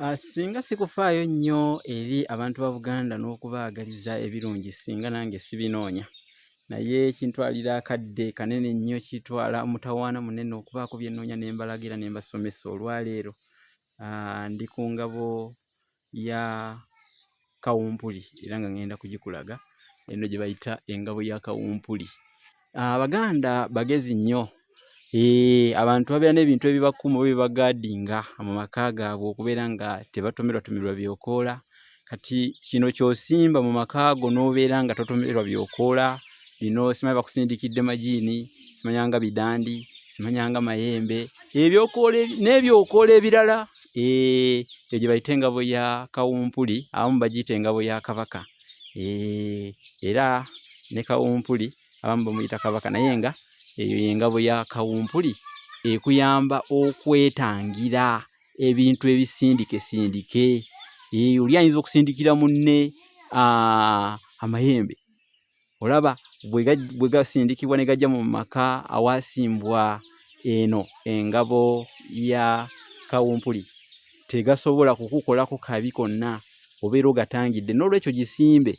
Singa sikufaayo nnyo eri abantu ba Buganda n'okubaagaliza ebirungi singa nange sibinoonya naye kintwalira akadde kanene nnyo kitwala omutawaana munene okubaako bye nnoonya ne mbalaga era ne mbasomesa olwaleero ndi ku ngabo ya kawumpuli era nga ŋŋenda kugikulaga eno gye bayita engabo ya kawumpuli. Abaganda bagezi nnyo abantu babeera n'ebintu ebibakuuma oba ebibagaadinga mu maka gaabwe okubeera nga tebatomerwatomerwa byokoola. Kati kino ky'osimba mu maka go n'obeera nga totomerwa byokoola bino simanyi bakusindikidde majiini simanyanga bidandi simanyanga mayembe ebyokoola n'ebyokoola ebirala eyo gye bayita engabo ya kawumpuli abamu bagiyita engabo ya kabaka era ne kawumpuli abamu bamuyita kabaka naye nga eyo y'engabo ya kawumpuli ekuyamba okwetangira ebintu ebisindikesindike oli ayinza okusindikira munne amayembe olaba bwe gasindikibwa ne gajja mu maka awaasimbwa eno engabo ya kawumpuli tegasobola kukukolako kabi konna obeera ogatangidde n'olwekyo gisimbe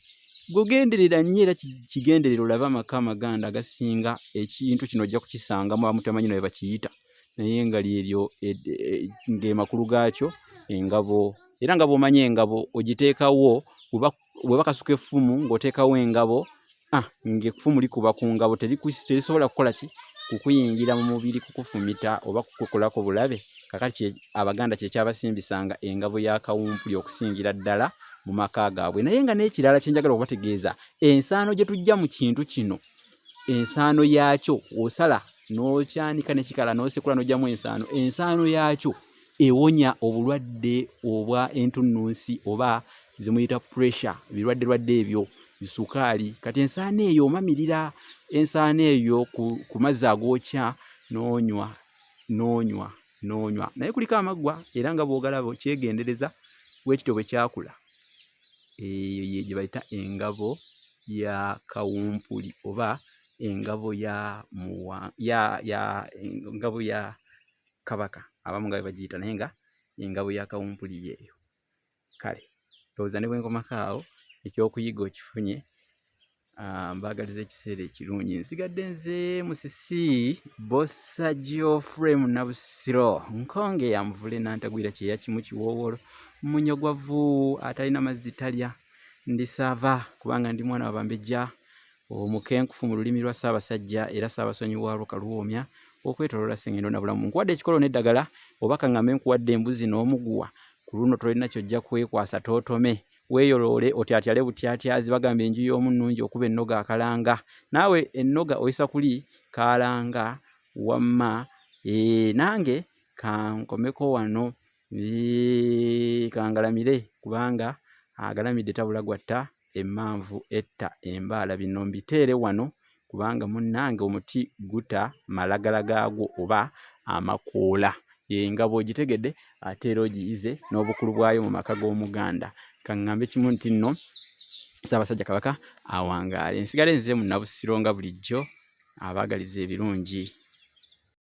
gogenderera nnyo era kigenderera olabe amaka amaganda agasinga ekintu kino ojja kukisangamu abamu tebamanyi nawe bakiyita naye nga lyeryo e, e, ng'emakulu gaakyo engabo era nga bw'omanyi engabo ogiteekawo bwe bakasuka effumu ng'oteekawo engabo ah, ng'effumu likuba ku ngabo terisobola kukola ki kukuyingira mu mubiri kukufumita oba kukukolako bulabe kakati abaganda kye kyabasimbisanga engabo ya kawumpuli okusingira ddala mu maka gaabwe naye nga n'ekirala kye njagala okubategeeza ensaano gye tujja mu kintu kino ensaano yaakyo osala n'okyanika ne kikala n'osekula n'ojjamu ensaano ensaano yaakyo ewonya obulwadde obwa entunnunsi oba zimuyita pressure ebirwadde lwadde ebyo zisukaali kati ensaano eyo omamirira ensaano eyo ku, ku mazzi agookya n'onywa n'onywa n'onywa naye kuliko amaggwa era nga bw'ogalaba okyegendereza bwekityo bwe kyakula eyo ye gye bayita engabo ya kawumpuli oba engabo ya muwa ya ya engabo ya kabaka abamu nga bwe bagiyita naye nga engabo ya kawumpuli yeeyo kale ndowooza ne bwenkomako awo ekyokuyiga okifunye mbaagaliza ekiseera ekirungi nsigadde nze musisi bossa geoffrey munabusiro nkonge ya muvule nantagwira kyeya kimu kiwoowolo munyogwavu atalina mazzi talya ndi saava kubanga ndi mwana wa bambejja omukenkufu mu lulimi lwa Ssaabasajja era Ssaabasonyi waalwo Kaluwoomya okwetoloola Ssengendo na Bulamu. Nkuwadde ekikolo n'eddagala oba kaŋŋambe nkuwadde embuzi n'omuguwa ku luno tolina ky'ojja kwekwasa tootome weeyoloole otyatyale butyatyazi bagamba enju y'omu nnungi okuba ennoga akalanga naawe ennoga oyisa kuli kaalanga wamma ee nange kankomeko wano ee kangalamire kubanga agalamidde tabula gwatta emmanvu etta embaala bino mbiteere wano kubanga munnange omuti guta malagala gaagwo oba amakoola engabo ogitegedde ate era ogiyize n'obukulu bwayo mu maka g'omuganda kaŋŋambe kimu nti nno Ssaabasajja Kabaka awangaale nsigale nze munnabusiro nga bulijjo abaagaliza ebirungi.